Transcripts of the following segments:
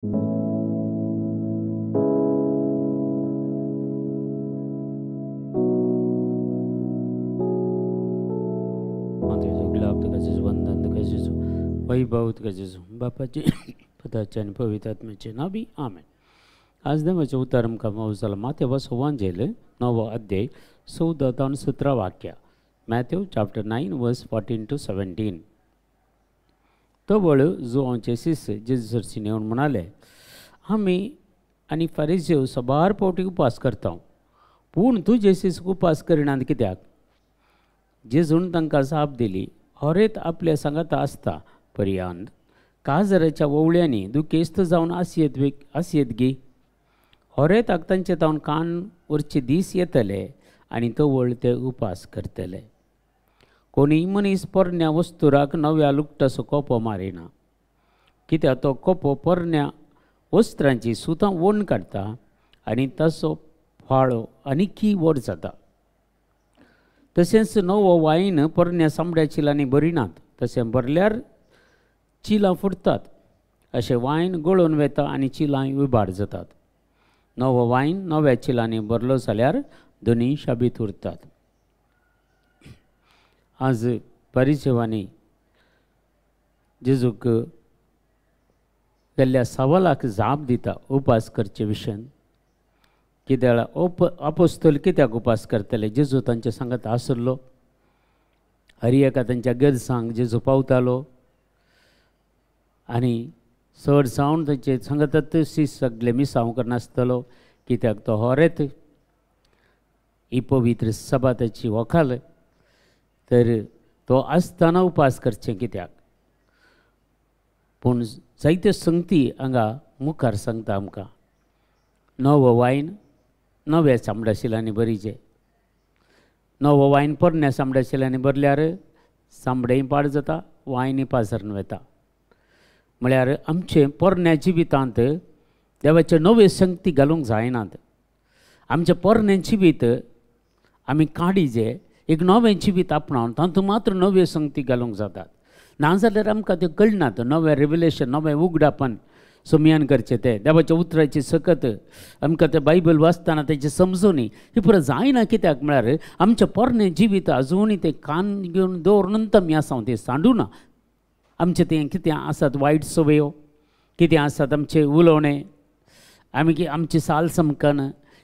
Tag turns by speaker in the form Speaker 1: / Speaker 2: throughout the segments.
Speaker 1: वैभव तुका जेजू बापाचे पुताचे आनी पवित्र आत्म्याचे नांवी आमेन. आज देवाचें उतर आमकां फावो जालां माथेवा सुवांजेल 9वो अध्याय 14 तावन 17 वाक्या, Matthew chapter 9 verse 14 to 17. तवळ जुवांचे शिष्य जेजू सरशीं येवन म्हणाले, आमी आनी फारिजेव सबार फावटी उपास करता, पूण तुजे शिष्य उपास करिनात कित्याक? जेजून तांकां जाप दिली, हरेत आपल्या सांगाता आसता पर्यांत काजराच्या ओवळ्यांनी दुखेस्त जावन आसयेत गी. हरेताक तांचे तावन कान उरचे दीस येतले आनी तवळ ते उपास करतले. कोणीय मनीस पोरण्या वस्तुराक नव्या लुकटाचो कोपो मारिना, कित्याक तो कोपो पोरण्या वस्त्रांची सुतां ओण काडटा आनी ताचो फाळो आनीकी व्हड जाता. तशेंच नवो वायन पोरण्या चामड्या चिलांनी भरिनात, तशें भरल्यार चिलां फुटतात, अशें वायन गळून वता आनी चिलां विबाड जातात. नवो वायन नव्या चिलांनी भरलो जाल्यार दोनूय शाबीत उरतात. आज परिचयवांनी जेजूक केल्ल्या सवालाक जाप दिता उपास करचे विशयान. कित्याक अपोस्तोल कित्याक उपास करतले? जेजू तांचे सांगात आसलो, हर एका तांच्या गरजांक जेजू पावतालो आनी चड जावन तांचे सांगात सगळे मिसांव करनासतलो, कित्याक तो होरेत ही पवित्र सबाताची वखाल, तर तो आसतना उपास करचें कित्याक? पूण जायत्यो संगती हांगा मुखार सांगता आमकां. नवो वायन नव्या चामड्या शिलांनी भरिचें, नवो वायन पोरण्या चामड्या शिलांनी भरल्यार चामडेंय पाड जाता, वायनय पासरून वता. म्हळ्यार आमचें पोरण्या जिवितांत देवाचे नव्यो संगती घालूंक जायनात. आमचें पोरणें जिवीत आमी काडिजें, एक नवें जिवीत आपणावन तातूंत मात्र नव्यो संगती घालूंक जातात. नाजाल्यार आमकां त्यो कळनात. नवें रेवलेशन, नवें उगडापण सोमयान करचें, तें देवाच्या उतराची सकत आमकां तें बायबल वाचतना तेजें समजूनी ही पुरो जायना. कित्याक म्हळ्यार आमचें पोरणें जिवीत अजुनूय तें कान घेवन दवरून आमी आसा, तें सांडूना. आमचें तें कितें आसात वायट सवयो, कितें आसात आमचें उलोवणें, आमी आमची साल समकन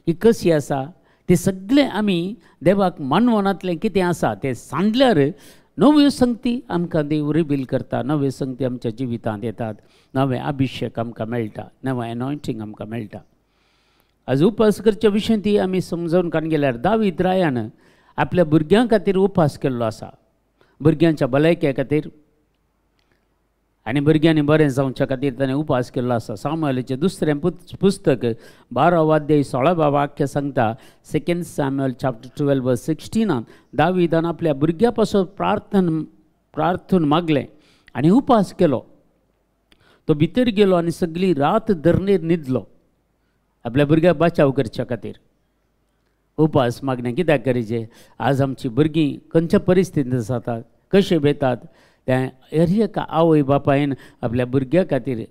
Speaker 1: ही कशी आसा, तें सगळें आमी देवाक मानवनांतलें कितें आसा तें सांडल्यार नव्यो संगती आमकां देव रिबील करता, नव्यो संगती आमच्या जिवितांत येतात, नवें अभिशेक आमकां मेळटा, नवें एनॉयंटींग आमकां मेळटा. आज उपास करच्या विशयान ती आमी समजून काडून गेल्यार दावीद रायान आपल्या भुरग्यां खातीर उपास केल्लो आसा, भुरग्यांच्या भलायके खातीर आनी भुरग्यांनी बरें जावच्या खातीर ताणें उपास केल्लो आसा. सामुएलाचें दुसरें पुस्तक 12 अध्याय 16 वाक्य सांगता, 2 सॅम्युअल चॅप्टर 12 वर्स 16 दावीदान आपल्या भुरग्या पासून प्रार्थन मागलें आनी उपास केलो. तो भितर गेलो आनी सगळी रात धरणेर न्हिदलो आपल्या भुरग्याक बचाव करच्या खातीर. उपास मागणें कित्याक करीचें? आज आमची भुरगीं खंयच्या परिस्थितींत जातात, कशें वेतात, तें हर एका आवय बापायन आपल्या भुरग्या खातीर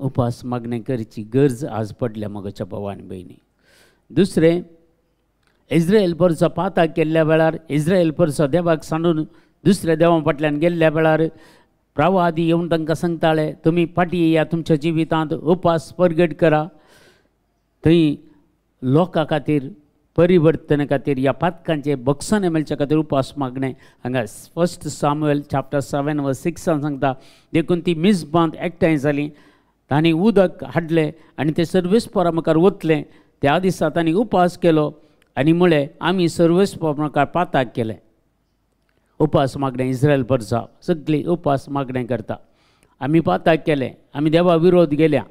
Speaker 1: उपास मागणें करची गरज आज पडल्या म्हज्या भाव आनी भयणी. दुसरें, इस्रायल परचो पाताक केल्ल्या वेळार, इस्रायल परचो देवाक सांडून दुसऱ्या देवा फाटल्यान गेल्ल्या वेळार प्रवादी येवन तांकां सांगताले, तुमी फाटीं येया, तुमच्या जिवितांत उपास परगट करा. थंय लोकां खातीर परिवर्तना खातीर ह्या पातकांचे बक्षाने मेळच्या खातीर उपास मागणें हांगा 1 सॅम्युअल चॅप्टर 7 वर्स 6 सांगता. देखून ती मिजबांत एकठांय जाली, तांणी उदक हाडलें आनी ते सर्वेस्परा मुखार वतलें. त्या दिसा तांणी उपास केलो आनी म्हळें, आमी सर्वेस्परा मुखार पाताक केलें. उपास मागणें इस्रायल परसा सगळी उपास मागणें करता. आमी पाताक केलें, आमी देवा विरोध गेल्या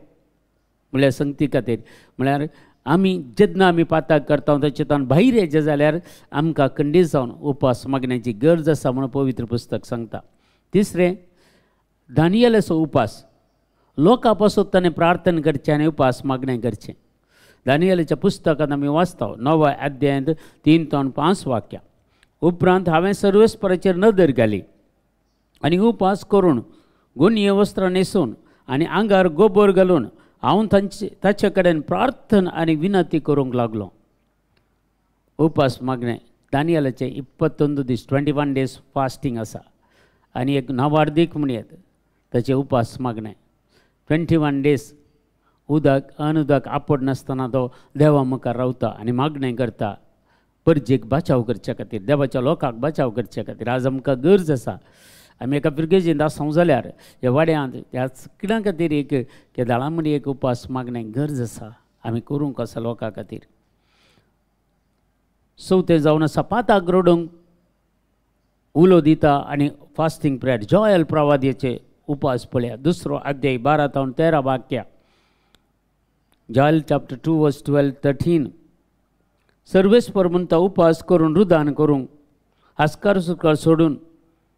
Speaker 1: म्हळ्यार संगती खातीर. म्हळ्यार आमी जेन्ना आमी पाताक करता ताचे तान भायर येचें जाल्यार आमकां खंडीत जावन उपास मागण्याची गरज आसा म्हणून पवित्र पुस्तक सांगता. तिसरें, दानियलाचो उपास, लोकां पासून ताणें प्रार्थना करचें आनी उपास मागणें करचें. दानियलाच्या पुस्तकांत आमी वाचता 9 अध्यायांत 3 ते 5 वाक्यां. उपरांत हांवें सर्वेस्पराचेर नदर घाली आनी उपास करून गुणये वस्त्रां न्हेसून आनी आंगार गोबोर घालून हांव ताचे कडेन प्रार्थना आनी विनंती करूंक लागलो. उपास मागणें दानियलाचें 21 दीस 21 डेज फास्टींग आसा आनी एक नावार्दीक म्हणयत ताचें उपास मागणें 21 डेज उदक अनुदक आपडनासतना तो देवा मुखार रावता आनी मागणें करता परजेक बचाव करच्या खातीर, देवाच्या लोकांक बचाव करच्या खातीर. आज आमकां गरज आसा. आमी एका फिरगेजींत आसा जाल्यार ह्या वाड्यांत ह्या सगळ्यां खातीर एक केदाळा मदीं एक उपास मागणें गरज आसा, आमी करूंक आसा लोकां खातीर. चवथें जावन आसा पाताक रडूंक उलो दिता आनी फास्टींग प्रेयर. जॉयल प्रवादीचे उपास पळया, 2 अध्याय 12 तावन 13 वाक्या, जॉयल चॅप्टर 2 वर्स 12 13. सर्वेस्पर म्हणटा उपास करून रुदान करूंक हास्कार सुकार सोडून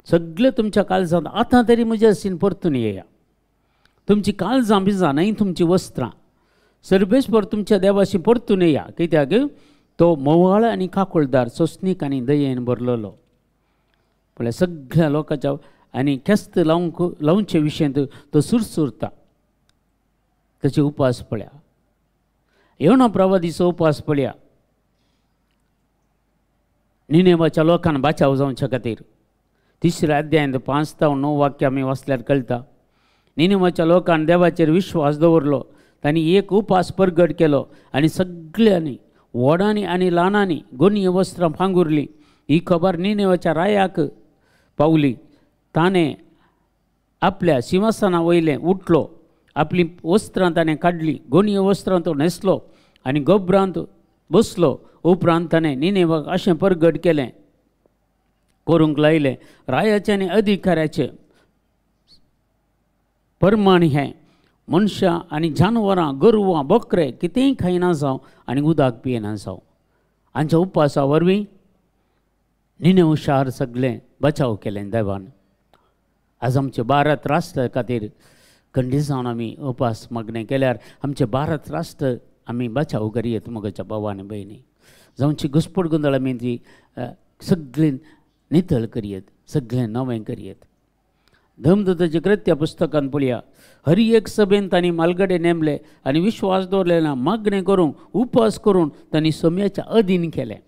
Speaker 1: सगळें तुमच्या काळजांत आतां तरी म्हज्या सीन परतून येया. तुमची काळजां बिजां न्हय तुमचीं वस्त्रां. सर्वेस्पर तुमच्या देवाशी परतून येया, कित्याक तो मोवाळ आनी काकुळदार, सोंसणीक आनी दयेन भरलेलो. म्हळ्यार सगळ्या लोकांच्या आनी खेस्त लावंक लावचे विशयांत तो सुरसुरता. ताचे उपास पळया, येवना प्रवादीचो उपास पळया निनेवाच्या लोकांक बाचाव जावच्या खातीर. 3 अध्यायांत 5 तावन 9 वाक्य आमी वाचल्यार कळटा. निनेवाच्या लोकान देवाचेर विश्वास दवरलो, तांणी एक उपास परगट केलो आनी सगळ्यांनी व्हडांनी आनी ल्हानांनी गोनी वस्त्रां पांगुरलीं. ही खबर निनेवाच्या रायाक पावली. ताणें आपल्या सिंहासना वयलें उठलो, आपलीं वस्त्रां ताणें काडलीं, गोनी वस्त्रां तो न्हेसलो आनी गोबरांत बसलो. उपरांत ताणें निनेवाक अशें परगट केलें करूंक लायलें, रायाचें आनी अधिकाऱ्याचें परमाण हें, मनशां आनी जानवरां, गोरवां, बोकरे कितेंय खायना जावं आनी उदक पियेना जावं. हांच्या उपासा वरवीं निनेव शार सगळें बचाव केलें देवान. आज आमचें भारत राष्ट्र खातीर खंडीत जावन आमी उपास मागणें केल्यार आमचें भारत राष्ट्र आमी बचाव करयेत. म्हज्या भावा आनी भयणी, जावची घुसपट गोंदळ आमी ती सगळीं नितळ करयेत, सगळें नवें करयेत. धर्मदूताचें कृत्य पुस्तकान पळया, हर एक सभेन तांणी मालगडे नेमले आनी विश्वास दवरले ना, मागणें करूंक उपास करून तांणी सोम्याच्या अधीन केलें.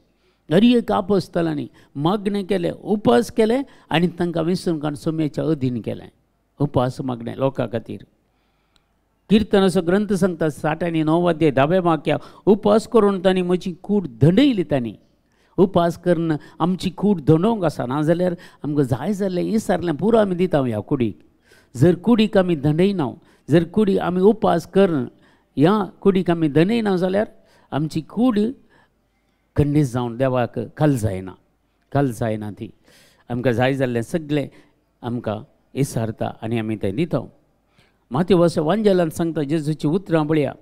Speaker 1: हर एक आपोस्तलांनी मागणें केलें, उपास केले आनी तांकां विसरून काडून सोम्याच्या अधीन केलें. उपास मागणें लोकां खातीर. किर्तनाचो ग्रंथ सांगता 60 आनी 9 अध्याय 10 वाक्या, उपास करून तांणी म्हजी कूड दंडयली. तांणी उपास करून आमची कूड दंडोवंक आसा, नाजाल्यार आमकां जाय जाल्लें इसारलें पुरो आमी दिता ह्या कुडीक. जर कुडीक आमी दंडयना, जर कुडी आमी उपास करून ह्या कुडीक आमी दंडयना जाल्यार आमची कूड खंडीत जावन देवाक कल जायना, कल जायना ती. आमकां जाय जाल्लें सगळें आमकां इसारता आनी आमी तें दिता. माथेवस वांजेलान सांगता जेजूची उतरां पळया,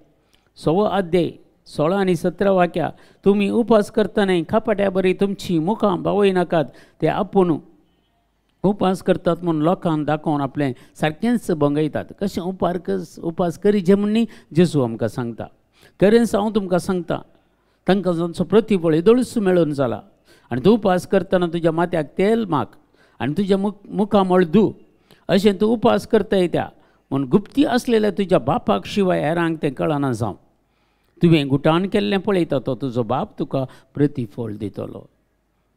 Speaker 1: 6 अध्याय 16 आनी 17 वाक्या, तुमी उपास करतना खापाट्या बरी तुमची मुखां बावय नाकात, ते आपूण उपास करतात म्हूण लोकांक दाखोवन आपलें सारकेंच भंगयतात. कशें उपास करीचे म्हूण न्ही जेजू आमकां सांगता. खरेंच हांव तुमकां सांगता, तांकां जांचो प्रतिफळ येदोळूच मेळून जाला. आनी तूं उपास करतना तुज्या माथ्याक तेल माग आनी तुज्या मुखामळ धू, अशें तूं उपास करताय त्या म्हूण गुप्ती आसलेल्या तुज्या बापाक शिवाय हेरांक तें कळना जावं. तुवें गुटान केल्लें पळयता तो तुजो बाप तुका प्रतिफळ दितलो.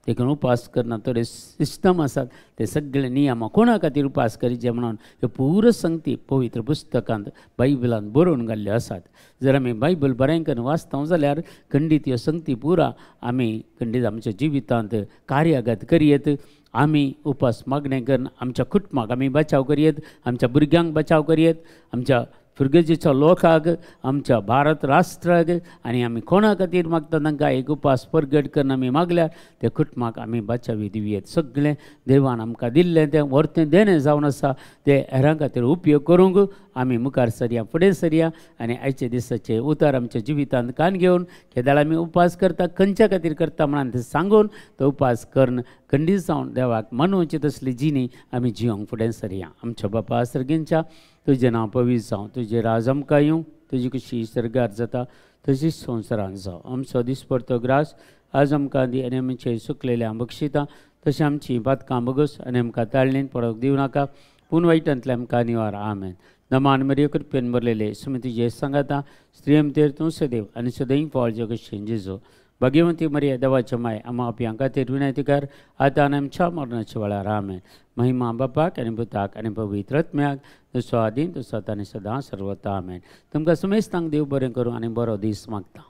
Speaker 1: देखून उपास करना थोडे सिस्टम आसात, ते सगळे नियम कोणा खातीर उपास करीचे म्हणून ह्यो पुरो संगती पवित्र पुस्तकांत बायबलांत बरोवन घाल्ल्यो आसात. जर आमी बायबल बरें करून वाचता जाल्यार खंडीत ह्यो संगती पुरा आमी खंडीत आमच्या जिवितांत कार्यागत करयेत. आमी उपास मागणें करून आमच्या कुटुंबाक आमी बचाव करयेत, आमच्या भुरग्यांक बचाव करयेत, आमच्या फिरगजेच्या लोकांक, आमच्या भारत राष्ट्राक आनी आमी कोणा खातीर मागता तांकां एक उपास परगट करून आमी मागल्यार त्या कुटुंबाक आमी बचावी दिवयेत. सगळें देवान आमकां दिल्लें तें वर्तें देणें जावन आसा, तें हेरां खातीर उपयोग करूंक आमी मुखार सरया, फुडें सरया आनी आयच्या दिसाचें उतर आमच्या जिवितांत कान घेवन केदाळ आमी उपास करता खंयच्या खातीर करता म्हणून तें सांगून तो उपास करून खंडीत जावन देवाक मनोवची तसली जिणी आमी जिवंक फुडें सरया. आमच्या बापा सर्गींच्या तुजें नांव पवित्र जावं, तुजें राज आमकां येवं, तुजी कशी सर्गार जाता तशीच संवसारांत जावं. आमचो दिसपडतो ग्रास आज आमकां दी आनी आमचे सुकलेल्या बक्षिता तशें आमची पातकां बगस आनी आमकां ताळणेन पडोवंक दिवं नाका, पूण वायटांतलें आमकां निवार. आमेन. नमान मरियो कृपेन भरलेले सुमी तुजे सांगाता स्त्रियम तेर तूं सदैव आनी सदैव फळ जग जेजू. भाग्यवंती मरिया देवाच्या माय आमा आपयां खातीर विनंती कर आतां आनी आमच्या मरणाच्या वेळार. आमेन. महिमा बापाक आनी पुताक आनी पवित्र आत्म्याक, जसो आदीं तसो आतां आनी सदां सर्वता. आमेन. तुमकां समेस्तांक देव बरें करूं आनी बरो दीस मागता.